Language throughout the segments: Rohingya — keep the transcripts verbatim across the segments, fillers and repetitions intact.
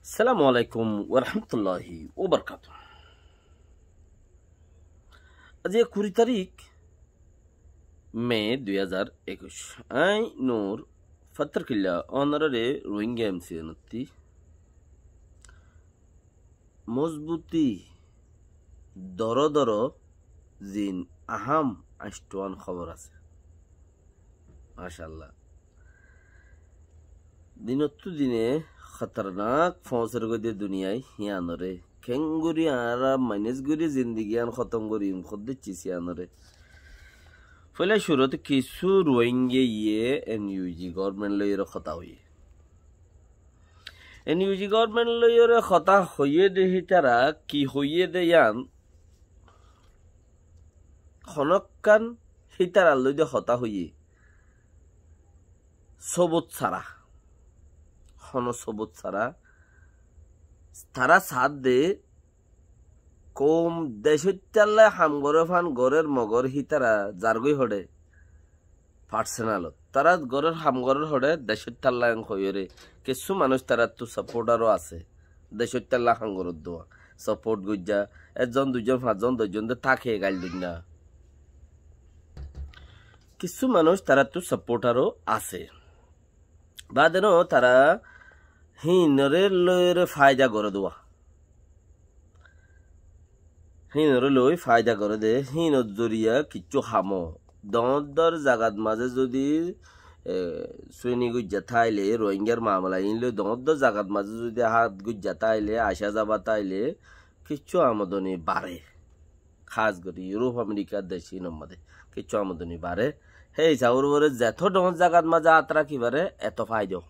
Assalamu alaikum warahmatulláhi wabarakátuhu. Aijja kuri tarík me dui házar ekuic. Añí Nur Fattarkilla, ónorare Rohingya M C N ottú mozbuti dóro dóro zin ahám añcthuwán hóbor asé. Macállah. Dinottú dine hótarnak foóñser goi de duniyai híanoré. Keéngorí añára mainés gorí zindigi yían hótom gorí yum hoddé cis yíanoré. Foila curut kissú Rohingya ye N U G government loiyóre hotá hoiyé. N U G government loiyóre hotá hoiyé de hítara ki hoiyé de yían honókkan hítarar loi de hotá hoiyé. Sobut sára. Honó sobut sára. Tará saádde koum decóittalla ham goré fán gorér mogor hítara zargói hoçé. Personal. Tará gorér ham gorér hoçé decóittalla en hoiyóre. Kissú manúic taráttu supporter ó asé. Decóittalla ham gorér dua. Support goijjá. Ekzon, duizon, fañszon, doczon de táke gail dun na. Kissú manúic taráttu supporter ó asé. Baade no tará híinoré loiyóre faida goré dua. Híinoré loi faida goré de, híinor zoriya kiccú ham ó. Doóñr doóñr zagat mazé zodi, e, suini goijjá táile, Rohingyar mamala iín loi doóñr doóñr zagat mazé zodi hát goijjá táile, acá zaba táile, kiccú amodoni baré. Hás gorí Yurop, Amerikar dec iínor mazé kiccú amodoni baré. Hé hísabor uore zetó doóñr zagat mazé hát rakí faré, etó faida.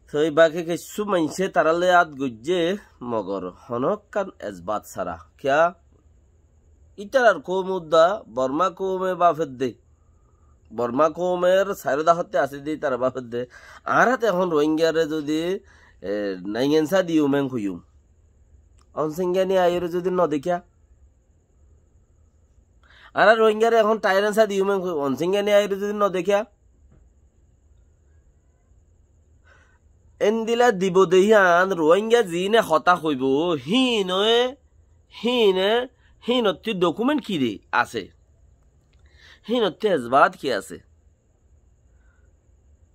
Toi baki kissú maincé tará loi hát goijjé, mogor honókkan esbat sára. Kiyá? Ítarar koum udda Borma koume bafedde. Borma koumor sairó dahotte asé de ítara bafedde. Añára to ehón Rohingyare zodi, e, naingensa diyum en hoiyum. Onsingani aiyóre zodi no dekíya. Añára Rohingyare ehón tairensa diyum en hoiyum. Onsingani aiyóre zodi no dekíya. Endila dibo de hían Rohingya ziíne hotá hoibó, híine, híine, híinottú document ki de asé? Híinottú esbat ki asé?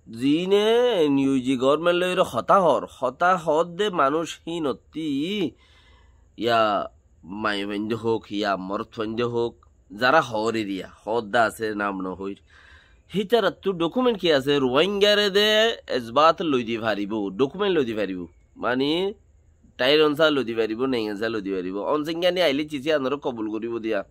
Ziíne N U G government loiyóre hotá hoór, hotá hoódde manúic híinottú ya maiyafuain de houk, ya morotfuain de houk, zará hoór eriya, hoódde asé nam no hoir. Hítarattú document ki asé? Rohingyare de esbat loi di faribó, document loi di faribó. Mani, tairensa loi di faribó, naingensa loi di faribó. Onsingani aile cis iíanoré kobul goribó diya.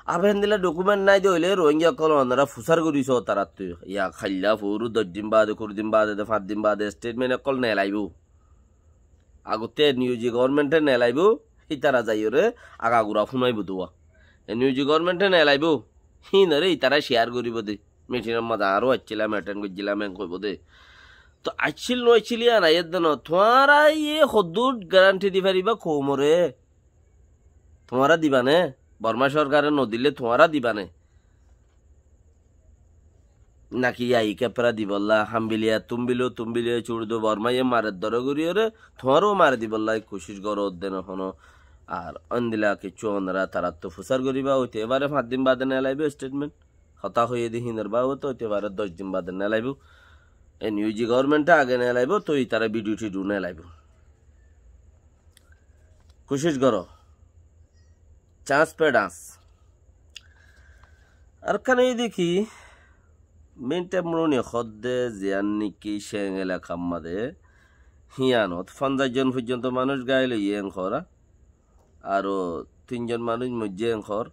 Abe héndilla document nái de óile Rohingya ókkol onora fusár gorí só taráttu. Ya hailla, foru, doc din baade, kuri din baade, de fañs din baade statement ókkol nelaibó. Agotte N U G government e nelaibó, hítara zaiyóre agagura fúnaibó dua. N U G government e nelaibó, híinore ítara share goribó de. Meeting or mazé añára accílam, attend goijjílam, en hoibó de. To accíl no accíl yían aiyér de no. Tuáñra ye hoddúr guarantee di faribá koumore? Tuáñra diba né? Borma sorkare no dile tuáñra diba né? Naki yai kepra dibolla, hambiliya, tumbiló, tumbiliya, cúrdo, Bormaye marer dóre goríyore, tuáñrou mari dibolla kucíc goró de no hono. Ar óndila kiccú onora taráttu fusár goríba, óite fare fañs din bade nelaibó statement. Hotá hoiyé de híinor babote óite fare doc din bade nelaibó. N U G government e age nelaibó, toi tará video tidio nelaibó. Kucíc goró. Chance pe dhans. Ar ekkán óiye de ki, Min Aung Hlaing e hoódde ziyán niki Shéng elakar mazé híyanot fonzaic zon foijjonto manúic gáil óiye en hoór. Aró tin zon manúic moijjé en hoór.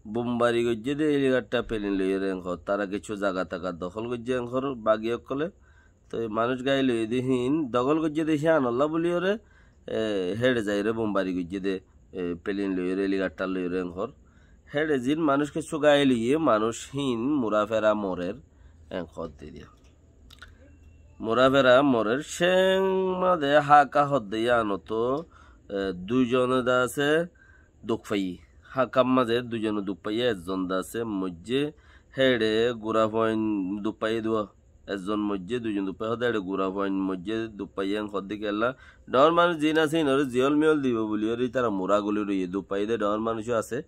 Bombari goijjé de elakata pelin loiyóre en hoór. Tará kiccú zaga taga dohól goijjé en hoór bagi ókkole. Toi manúic gáil óiye de híin, dogol goijjé de híyanolla buliyóre, e, héçe zaiyóre bombari goijjé de, e, pelin loiyóre, helicopter loiyóre en hoór. Héçe ziín manúic kessú gáil óiye, manúic híin murafera morer en hoór de diya. Murafera morer, Shéng mazé Háka hoódde yíanottú, e, dui zone de asé, duk faiyé. Hákar mazé dui zone duk faiyé, ekzon de asé moijjé, héçe gura fuain duk faiyé dua. ezzon moijjé, duizon duppai hoóde, eçe gura fuain moijjé, duppai en hoóde kiyólla. Dhoóñr manúic ziín asé, iínoré ziyól miyól dibo buliyóre ítara muraguli roiyé, duppai de dhoóñr manúic ó asé.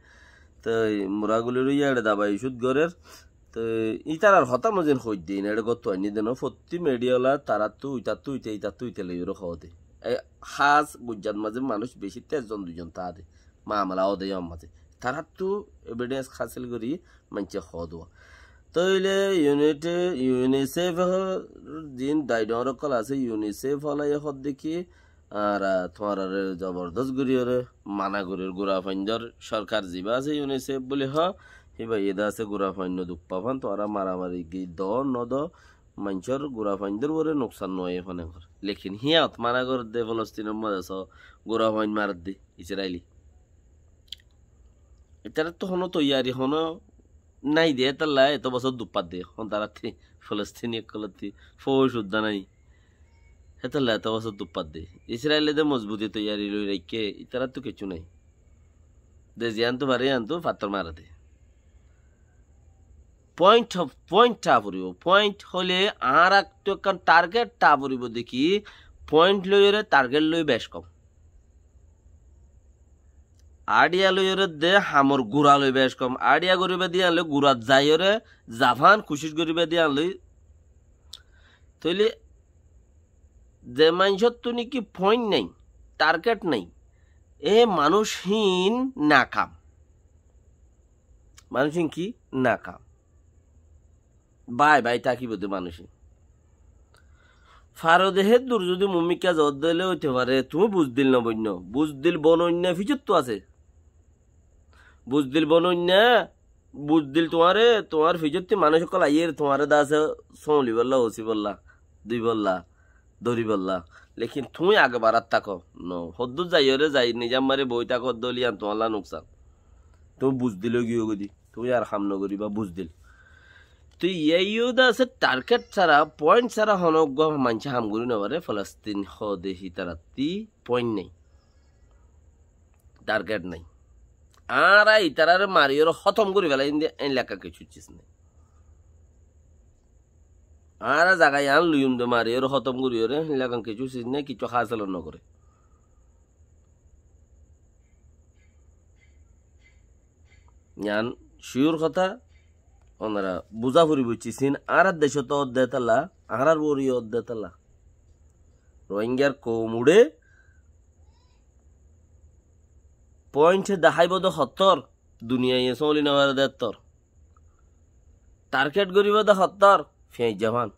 Toi muraguli roiyé, eçe dabai ucúd gorér. Toi ítarar hotá mozin hoóidde, iín eçe gottú ainní de no, fottí midhiya ola tarattú, itattú, ita, itattú, ita loiyóre hoóde. E, hás gujjat mazé manúic beci, ezzon duizon táade. Mamela óde yó mazé. Taráttu evidence hásil gorí maincé hoóduwa. Tóile unit, UNICEF ziín dai dhoóñr ókkol asé, UNICEF olaye hoódde ki, añára tuáñrare zobordos goríyore mana gorír, gura fuaindor sorkar zibá asé UNICEF buli hoó, híba iyé de asé gura fuain no duppa fán, tuáñra maramari gi do no do, maincór gura fuaindor uore nuksan no óiye fán engor. Lekin híyat mana gorédde Folostinor mazé só gura fuain maredde Israili. Ítarattú honó toiyari honó nái de, hétolla eto bosór duppadde. Hon tarattí Folostini ókkolottí fóuc uddá nái. Hétolla eto bosór duppadde. Israile de mozbuti toiyari loi raikké, ítarattú kiccú nái. De ziyántu fare yíantu fattór marede. Point of, point tha foribó. Point hoilé añárattú ekkán target tha foribó deki, point loiyóre target loi bec kom. Idea loiyóre de hamor gura loi bec kom. Idea goríba de yían loi gurat zaiyóre zafán kucíc goríba de yían loi. Tóile ze maincóttu niki point nái, target nái, e manúic hín nakam. Manúic hín ki? Nakam. Bái bái tákibo de manúic hín. Faro de héddur zudi mumikká zodde óile óite fare, tuñí buzdil no boinno. Buzdil bonoinna fijottú asé. Buzdil bonoinna, buzdil tuáñre, tuáñr fijottí manúic ókkol aiyér, tuáñre de asé sóulibolla, hosíbolla, duibolla, dóribolla. Lekin tuñí age barat táko. No, hoddúr zaiyóre zai, nizam mari boi táko, dóliyan tuáñlla nuksan. Tuñí buzdil ói giyógoi de, tuñí ar ham no goríba, buzdil. Toi iyá iyó de asé target sára, point sára honó uggúa maincé ham gorí no fare, Folostin hoó de hítarattí point nái. Target nái. Añára ítarare mariyóre hótom gorí félai de, éilla ekkán kessú sis nái. Añára zaga yián loiyum de mariyóre hótom goríyore, éilla ekkán kessú sis nái, kessú hásil no goré. Yián cúrur hotá, onora buzá foribó, sis hín añárar decót ódde hétolla, añárar uore ódde hétolla. Rohingyar koum uçé, point deháibo de hottór, duniyaiye sóuli no fare de hettór. Target goríbo de hottór, fiañijja fán.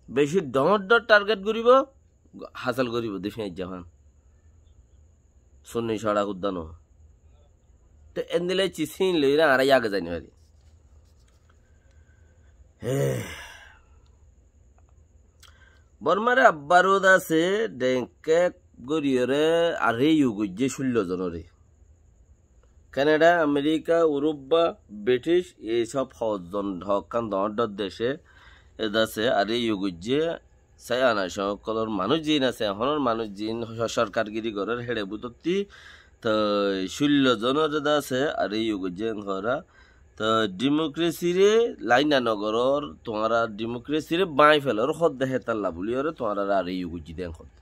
Beci dhoóñr dhoóñr target goríbo, hásil goríbo de fiañijja fán. Sunni sára uddá no. Te endilla sis hín loiyóre añára age zai no fari. He. Bormare abbar uore de asé, dheñke goríyore arrest goijjé cúllo zonore. Kanada, Amerika, Urópa, British, ei sób hozzon hokkán dhoóñr dhoóñr dece e de asé arrest goijjé. Sai ana só ókkolor manúic ziín asé, ehónor manúic ziín só-, sórkargiri gorér héçe bútotti, toi cúllo zonore de asé arrest goijjé en hoóra. Toi dimokresire lainna no gorór, tuáñra dimokresire báñgi felór hoódde hétolla buliyóre tuáñrare arrest goijjé de en hoódde.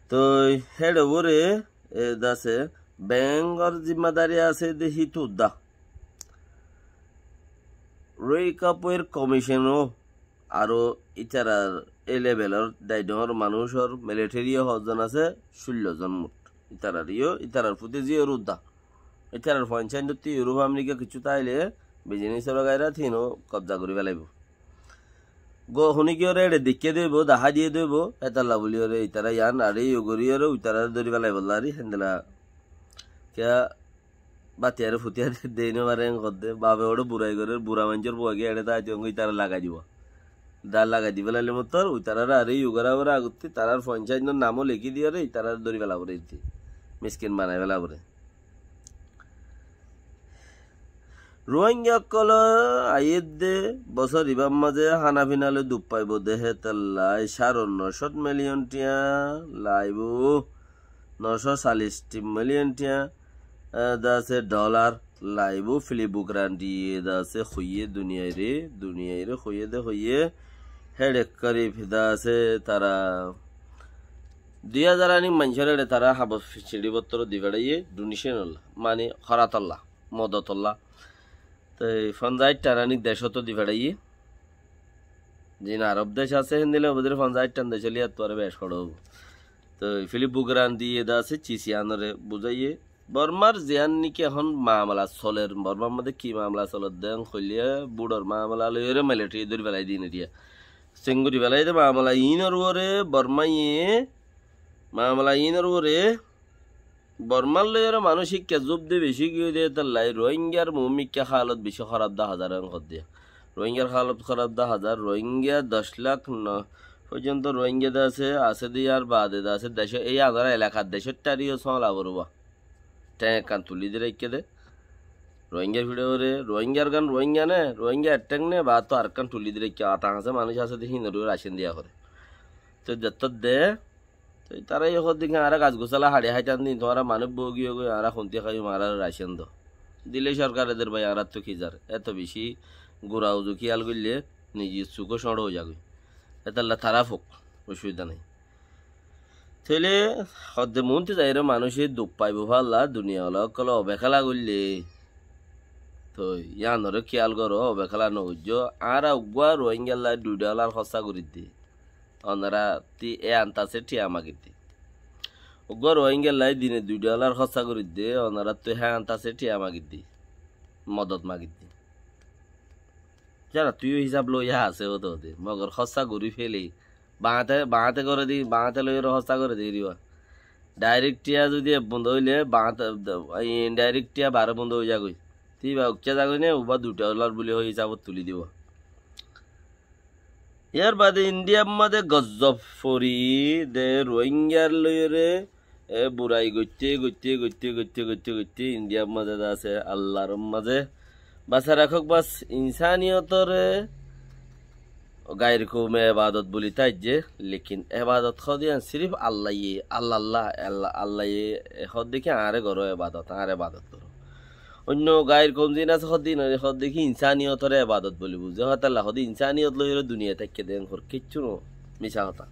Toi héçe uore e de asé, bengor zimmadari asé de hítu uddá. Rui Kapoor Commission ó aró ítarar e levelor dai dhoóñr manúicor military ó hozzon asé, cúllo zon mut. Ítarar iyó, ítarar fúti ziyór uddá. Ítarar foinsá indotti Europe, America kiccú táile business or gaira tino kobza gorí félaibo. Go huni giyóre eçe deikké dóibo, dahái diyé dóibo, hétolla buliyóre ítara yián arrest goríyore, ítarare dóri félaibolla ari, héndilla. Kiyá bátiyare futiyare dei no fare en hoódde, bafe uçé burai gorér, bura maincór fua giyé eçé táite, óngo ítara lagai dibo. Dá lagai di félaile mottor, ítarare arrest gorá foré agottí, ítarar foinsá inor nam ó lekí diyóre, ítarare dóri féla foré ítara. Miskin banai féla foré. Ruáingga ókkol aiyédde bosór ibár mazé hána fina loi duk faibo de hétolla sare no cót miliyon thiañ laibo, no cót callic miliyon thiañ, e, de asé dholar, Laibú Filip Grandi de asé hoiyé duniyaire, duniyaire hoiyé de hoiyé, héçe korib de asé tará dui házar anik maincóre héçe tará habor siçi bottor di feçaiyé, donation olla, mani hórat olla, modot olla. Toi fonzaic than anik decót di feçaiyé. Zin Arob dec asé, héndilla buzír fonzaic than dec olla, iyáttu aró bec hoçé óibo. Toi Filip Grandi de asé, Cisiyanore buzáiye, Bormar ziyán niki ehón mamela soler, Bormar modé ki mamela soler de hoilé, Búçor mamela loiyóre militari dóri felai diyé etiya. Sengori felai de mamela inor uore, Bormaye mamela inor uore, Bormar loiyóre manúic ikká zub de beci giyé de, étalla Rohingyar muúmikká halot beci hóraf de hazar en hoó de. Rohingyar halot hóraf de hazar, Rohingya doc lak no foijjonto Rohingya de asé, asé de iyar bade de asé, decór, ei añárar elakar decór thári yó sóla foribó. Theng ekkán tuli di raikké de. Rohingyar fiçe uore, Rohingyar gan Rohingya né, Rohingya ek theng né, ba to arekkán tuli di raikké, ata asé manúic asé de hínor uore aicén diya goré. Toi dettór de, toi tará yó hoó de ki añára gas gusala haçi háitam de, tuáñra manúic bou giyó goi, añára hontí háiyum, añárare aicén do. Dile sorkar eder bái, añárattu ki zar? Eto beci gura uzu kiyal goille, nizor suk ó cóñço ói zagói. Etalla tará fouk, osubida nai. Tóile hoó de muúntu zaiyóre manúice duk faibo falla, duniya ola ókkole obekela goille. Toi yíanoré kiyal goró, obekela no goijjó. Añára uggúa Rohingyalla dui dholar hóssa gorí de. Onorá ti e anta asé thiañ magi de. Uggúa Rohingyalla dine dui dholar hóssa gorí de, onoráttu hé anta asé thiañ magi de. Modot magi de. Yára tui yó hísab loiya asé ó to de. Mogor hóssa gorí fele. Bañte, bañte goré de, bañte loiyóre hóssa goré de eriba. Direct thiañ zodi ek bunda óile, bañte, indirect thiañ baró bunda ói zagói. Te iba uikká zagói né, uba dui dholar buli hoi hísabot tuli dibo. Yar bade Indiyar mazé gozzob fori de Rohingyar loiyóre, e, burai goitte, goitte, goitte, goitte, goitte, goitte, Indiyar mazé de asé, Allar mazé basai rakók bas, insaniyotoré gair koume ebadot buli táijje, lekin ebadot hoó de yián sirif Allaye, Allah, Allah, Allah, Allaye hoó de ki añáre goró ebadot, añáre ebadot goró. Oinno gair koum zin asé hoó de, hoó de ki insaniyotoré ebadot buli buzé, hoó de Allah, hoó de insaniyot loiyóre duniyai táikke de, en hoór kiccú no, misá hotá.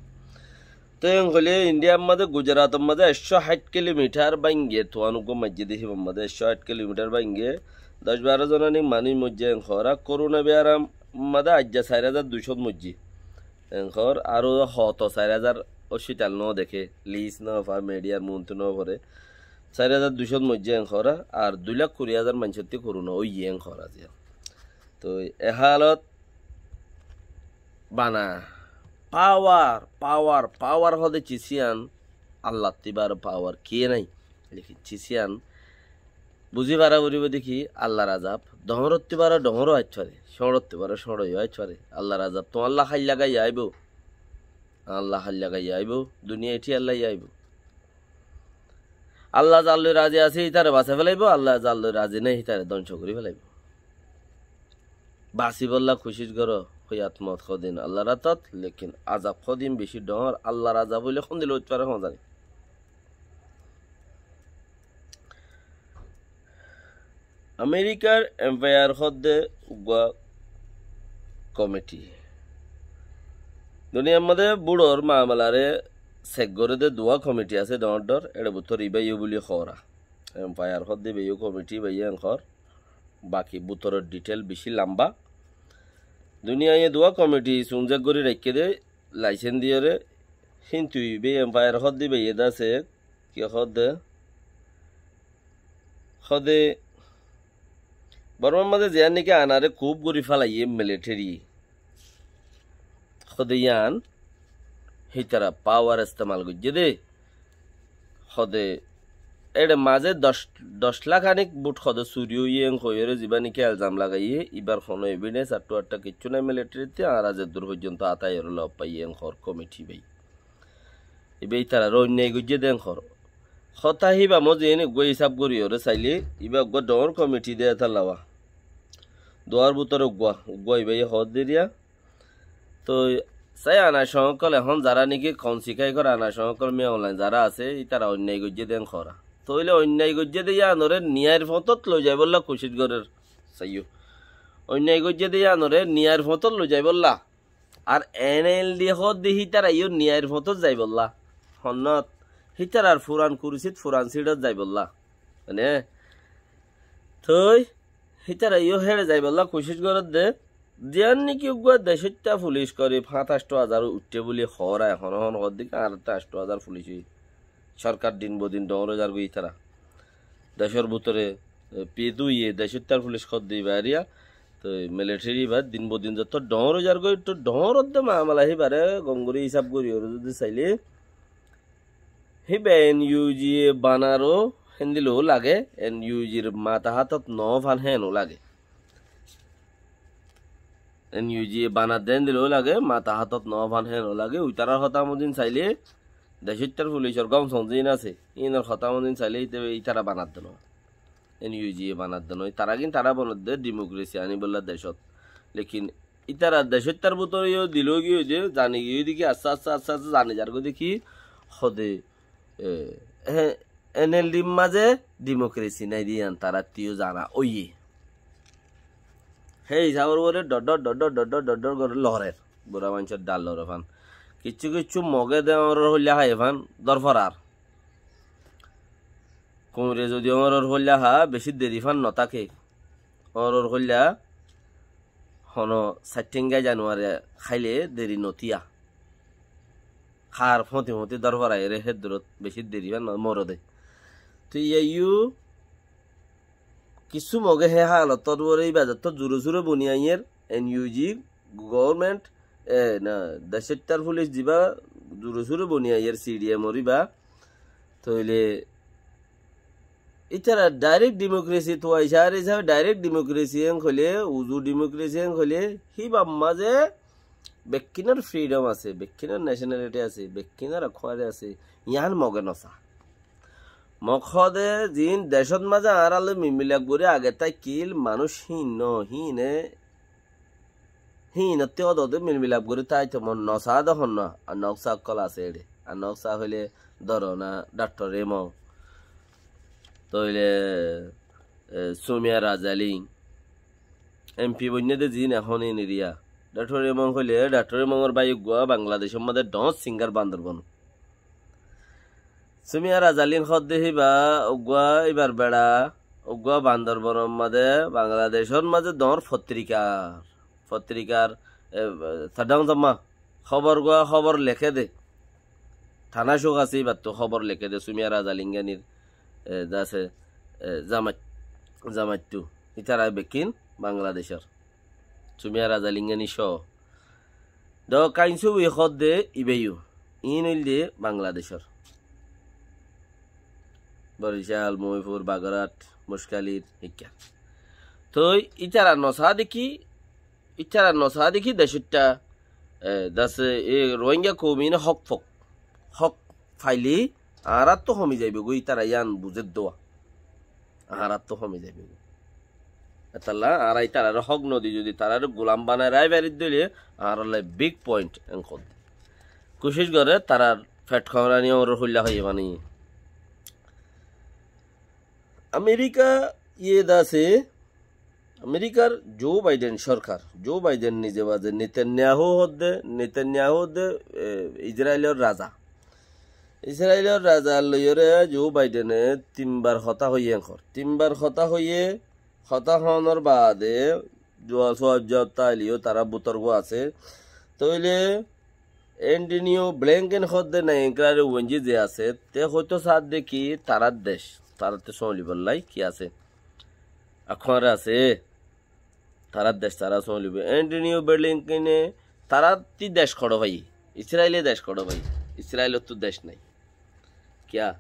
Te en hoilé Indiyar mazé, Gujarator mazé ekcó háit kilomitar báinge, tuán uggúa maijjé de híbar mazé ekcó háit kilomitar báinge, doc baró zonanik manúic moijjé en hoóra, korona biyaram mazé aijja sair házar duicót moijjé. En hoór aró hoto sair házar hospital no deké, lis no fa, mediyar muúntu no foré. Sair házar duicót moijjé en hoóra, ar dui lak kuri házar maincótti korona óiye en hoóra ziyan. Toi e hálot bana pawar, pawar, pawar hoó de ciz yián Allattú baró pawar kiyé nái. Lekin ciz yián buzí fara foribó de ki Allar azab dhoóñrottú baró dhoóñr ó aiccí fare, cóñçottú baró cóñço ó aiccí fare. Allar azab tuáñlla háilla gaiya aibó, añálla háilla gaiya aibó, duniyai thíyalla aibó. Allah zar loi razi asé, hítare basai felaibó, Allah zar loi razi nái, hítare dóngco gorí felaibó. Basibolla kucíc goró, hoiyat mot hodin Allar átot, lekin azab hodin beci dhoóñr, Allar azab óile hondilla óit fare, hon zani. Amerikar empayar hoó de uggúa komiti. Duniyar mazé búçor mamelaré sek goré de duwá komiti asé dhoóñr dhoóñr, éçe bútore ibá yó buli hoóra. Empayar hoó de ibá yó komiti, ibá yó en hoór. Baki bútoror dhitel beci lamba. Duniyaye duwá komiti sunzek gorí raikké de, laisens diyóre, híntu ibá empayar hoó de ibá yó de asé, ki hoó de, hoó de, Bormar mazé ziyán niki añáre kuf gorí felaiyé militeri. Hoó de yián hítara pawar estemal goijjé de. Hoó de éçe mazé doc, doc lak anik bút hoó de suri óiye en hoiyóre zibá niki elzam lagaiyé, ibár honó evidens attú attá kiccú nái militeri ttú, añára zeddur foijjonto ataiyóre lof faiyé en hoór komiti ibáye. Ibá ítararé oinnyai goijjé de en hoór. Hotá híba mozin uggúa hísab goríyoré sailé, ibá uggúa dhoóñr komiti de étalla. Duwár bútore uggúa, uggúa ibáye hoór de eriya. Toi sai ana cóñg ókkol ehón zará niki kon sikai goré ana cóñg ókkol miya onlain zará asé, ítara oinnyai goijjé de en hoóra. Tóile oinnai goijjé de yíanoré niyair foñtót loizaibólla kucíc gorér. Saiyó. Oinnai goijjé de yíanoré niyair foñtót loizaibólla. Ar N L D hoódde hítara yó niyair foñtót zaibólla. Honnót? Hítarar furan kurisít furan síçot zaibólla. Mane, tói hítara yó héçe zaibólla kucíc gorédde. Ziyán néki uggúa decóitta fulic korib háñtacctó azar uiththé buli hoór, ehón ehón hoódde ki añárattú acctó azar fulic ói. Sorkar din bodin dhoóñr ói zargói ítara. Decór bútore, e, piyé dúiye decóittar fulic hoódde ibá eriya, toi militeri ibá din bodin zottó dhoóñr ói zargói, ettó dhoóñr ódde mamela híbaré gom gorí hísab gorí oré zodi sailé, híba N U G banar ó héndilla ó lage, N U G r matahátot noó fán héen ó lage. N U G banadde héndilla ó lage, matahátot noó fán héen ó lage, uitarár hotá modin sailé, decóittar fulicor gom son ziín asé, íinor hotá modin sailé íte-, ítara banadde noó. N U G banadde noó. Tará gín tará banadde dimokrasi aníbolla decót. Lekin ítara decóittar bútore yó dil ói giyói de, zani giyói de ki, assá, assá, assá, assá, zani zargói de ki, hode, e, e, N L D r mazé dimokrasi nái de yían taráttu yó zana óiye. Hé hísabor uore dhoddhor, dhoddhor, dhoddhor, dhoddhor gorí lorer. Bura maincór dhal lore fán. Kiccú kiccú Moge de oñror hoilla hái fán, dór forar. Kuñre zodi oñror hoilla há, bicí deri fán no táke. Oñror hoilla hono saittenga januare háile deri no tíya. Hár fóñti fóñti dór foraiyóre hé durot bicí deri fán no morode. Toi yíaiyó kissú Moge hé halotor uore íba zottó zure sure boni aiyér, N U G, gobornment, e, na, decóittar fulic zibá zure sure boni aiyér, C D M or íba. Tóile ítara dairek dimokrasi, tuaicá ar hísabe dairek dimokrasi en hoilé, uzu dimokrasi en hoilé, híbar mazé bekkínor fridom asé, bekkínor necanaliti asé, bekkínor ekkuare asé, yían Moge nosá. Mog hoóde ziín decót mazé añárar loi milmilaf gorí age táikkil manúic híin no, híine, híinottú ódode milmilaf gorí táito mon nosaá de honnúa, ar noksa ókkol asé eçé. Ar noksa hoilé dóro na Dhaktor Emong, tóile, e, Sumia Razaling, M P boinné de ziín ehón iín eriya. Dhaktor Emong hoilé, Dhaktor Emongor bái uggúa Bangladecór mazé dhoóñr singar Bandorbonot. Sumia Razaling hoódde híba uggúa íbar beça, uggúa Bandorbonor mazé, Bangladecór mazé dhoóñr fotrikar, fotrikar, e, Saddaun Zamma, hóbor gúa, hóbor leké de. Tana cuk asé íbattú hóbor leké de, Sumia Razaling gánir, e, dase, e, zamait, zamaittú. Ítara bekkín Bangladecór. Sumia Razaling gani cóo. Do Kainsubi hoódde ibáyo. Iín óilde Bangladecór. Borical, Moifur, Bagorat, Muckalir, híkka. Toi ítara nosaá de ki, ítara nosaá de ki decóitta, e, dase, e, Rohingya koum iíne hók fok. Hók failé añáráttu homi zaibogói, ítara yían buzér dóa. Añáráttu homi zaibogói. Etolla añára ítararé hók nodi, zodi tararé gulam banai raái faridde óile, añárallai big point en hoódde. Kucíc goré tarar fet kómrani oñror hoilla hoiyé mani. Amerika yé dase, Amerikar Joe Biden sorkar, Joe Biden nize baze Netanyahu hoódde, Netanyahu hoódde, e, Israilor raza. Israilor razar loiyóre Joe Bidene tinbar hotá hoiyé enkor. Tinbar hotá hoiyé, hotá hoónor baade zuab suab zuab táileyó tará bútorgua asé. Tóile Antonio Blinken hoódde nai enkráre uenjí ze asé, te hoitó saádde ki tarár dec, tarátte sóñlibollá ki asé? Akhuáñre asé, tarár dec tará sóñlibo. Antonio Blinkene tarátti dec hoçé faiyé? Israile dec hoçé faiyé? Israilottú dec nái. Kiyá?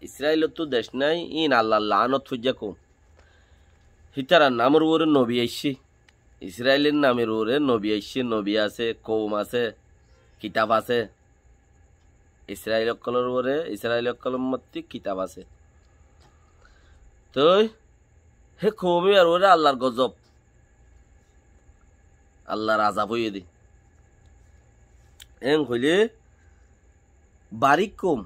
Israilottú dec nái, iín Allar laánot foijjá koum. Hítarar namor uore nobi aiccé. Israilor namor uore nobi aiccé, nobi asé, koum asé, kitab asé. Israil ókkolor uore, Israil ókkolor mottí kitab asé. Toi hé koum íbar uore Allar gozob, Allar azab óiye dé. Eén hoilé barík koum,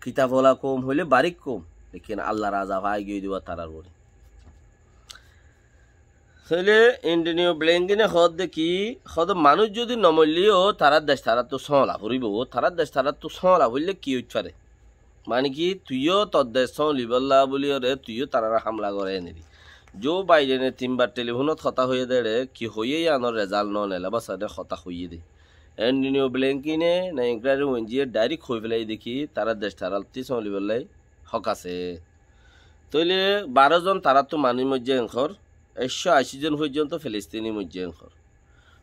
Kitab ola koum hoile barik koum, lekin Allar azab ai giyói de tarár uore. Tóile Antonio Blinkene hoódde ki, hoódde manúic zodi no moilleyo tarár dec taráttu sóola foribó, tarár dec taráttu sóola foille ki óit fare? Mani ki, tuiyó tor dec sóolibólla buliyóre tuiyó taráre hamla goré eneri. Joe Bidene tin bar telifónot hotá hoiyé de, ki hoiyé yíanor rezalt no nela bása de hotá hoiyé de. Antonio Blinkene na enkirari wenjiye dairek hoi félaiye de ki tarár dec tarátti sóolibólla hók asé. Tóile baró zon taráttu manúic moijjé enkor, ekcó ací zon foijjonto Filistini moijjé enkor.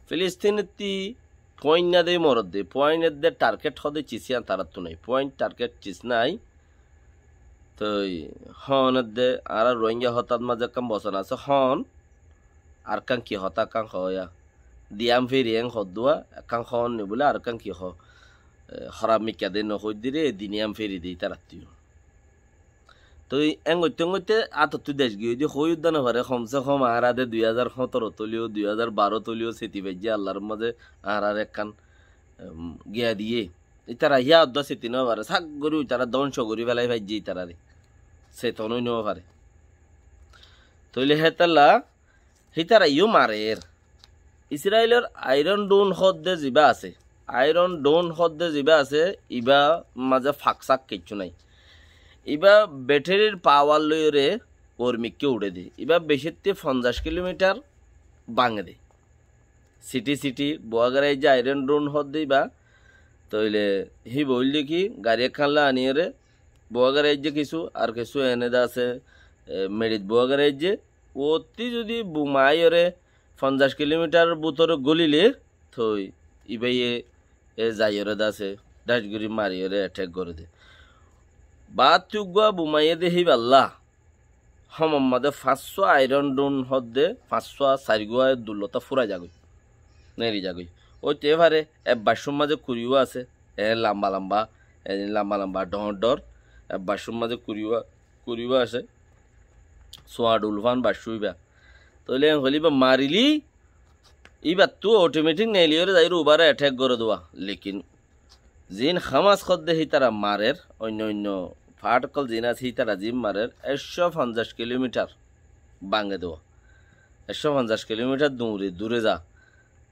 Filistinittí puáinna de morodde, puáin edde target hode cis yían taráttu nái, puáin target cis nái. Toi hon edde añára Rohingya hotát mazé ekkán bosón asé, hon, ar ekkán ki hotá ekkán hoó ya, diyam feri en hoddúa, ekkán hon ni bóle ar ekkán ki hoó, e, horab mikká de no hoiddíre, e diniyam feri de ítarattú. Toi engoitte engoitte átottu dec giyói de hoi udda no fare, hom se hom añára de dui házar hóñtoro toliyó, dui házar baró toliyó seti faijjé Allar mazé añárar ekkán, em, giya diyé. Ítara híya udda seti no fare, sak gorí ítara dóngco gorí félai faijjé ítarare. Seton ói no fare. Tóile hétolla hítara yó marer. Israilor Iron Dome hoódde zibá asé, Iron Dome hoódde zibá asé, ibá mazé fak sak kiccú nái. Ibá betherir pawar loiyóre uor mikká uçé de. Ibá becótte fonzaic kilomitar báñge de. Siti siti buwá goráijje Iron Dome hoódde ibá. Tóile híba óilde ki, gari ekkán loi aniyóre buwá goráijje kissú, ar kissú ene de asé, e, meçit buwá goráijje. Uottí zodi buma aiyóre fonzaic kilomitar bútore gólile, toi ibáye e zaiyóre de asé, dhac gorí mariyóre attack goré de. Baattú uggúa buma aiyé de híballa, homor mazé fañssúa Iron Dome hoódde, fañssúa sairgúa dullotá fúrai zagói, neri zagói. Óite fare, e baccúr mazé kuriyúa asé, e lamba lamba, e lamba lamba dhoóñr dhoóñr, e baccúr mazé kuriyúa, kuriyúa asé, suañr ulfán baccú ibá. Tóile en hoilé ibá marilé, íbattú otometik neiliyóre zaiyóre ubáre attack goré dua. Lekin ziín Hamas hoódde hítara marer, oinno oinno fath ókkol ziín asé hítara ziín marer, ekcó fonzaic kilomitar báñge dua. Ekcó fonzaic kilomitar duñri dure za.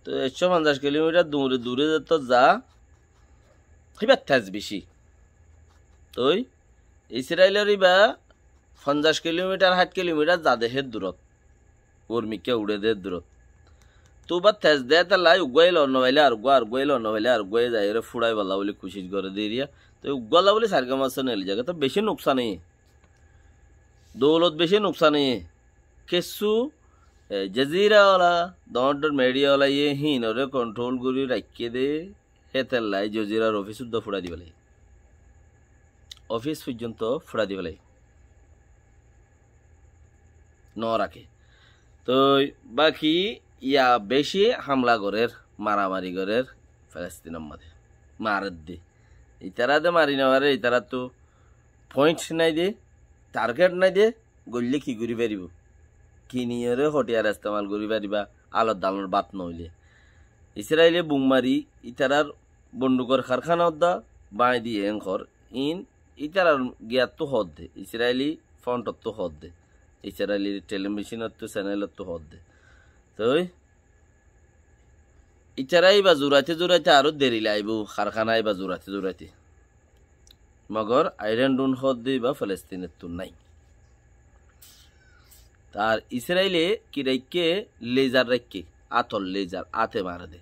Toi ekcó fonzaic kilomitar duñri dure zeto za, híbar tez beci. Toi Israilor ibá fonzaic kilomitar, háit kilomitar zade hé durot. Uor mikká uçé de durot. Toi uggúa tez de hétolla uggúaye loi no faile areggúa, areggúaye loi no faile areggúaye zaiyóre fúraibálla bóli kucíc goré de eriya. Toi uggúalla bóli sairgúa massó neeli zagói. Toi beci nuksan óiye. Doulot beci nuksan óiye. Kessú, e, Jazira ola, dhoóñr dhoóñr media ola iye híinoré kontrol gorí raikké de. Hétolla Jazirar ofis uddá fúrai di félaiye. Ofis foijjonto fúrai di félaiye. No raké. Toi baki ya beci hamla gorér, maramari gorér Filistinor mazé. Marer de. Itará de mari no farer, itaráttu point nái de, target nái de, goille ki gorí faribó? Kiniyóre hotiyar estemal gorí faribá, alor dalor bát noóile. Israile bum mari itarár bondukor karkána uddá báñgi diyé enkor, iín itarar giyattú hoódde, Israili fóntottú hoódde, Israili telebicónottú, senelottú hoódde. Toi itará íba zuraité zuraité aró deri laibóu, karkána íba zuraité zuraité. Mogor Iron Dome hoódde íba Filistinottú nái. Ar Israile ki raikké, lezar raikké, átor lezar, áte mare de.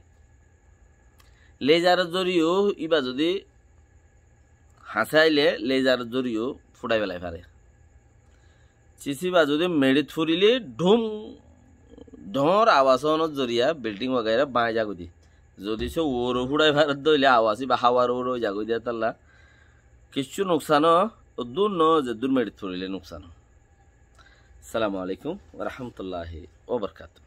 Lezaror zoriyo íba zodi hañsé aile lezaror zoriyo fúrai felai fare. Sisiba zodi meçit forile dhum dhoóñr awas ónor zoriya bilding wagaira báñgi zagói de. Zodi se uore fúrai faredde óile awas íba háwar uore ói zagói de, hétolla kiccú nuksan ó, uddúr no, zeddúr meçit forile nuksan ó. Assalamu alaikum wa rahmatullahi wa barakatuhu.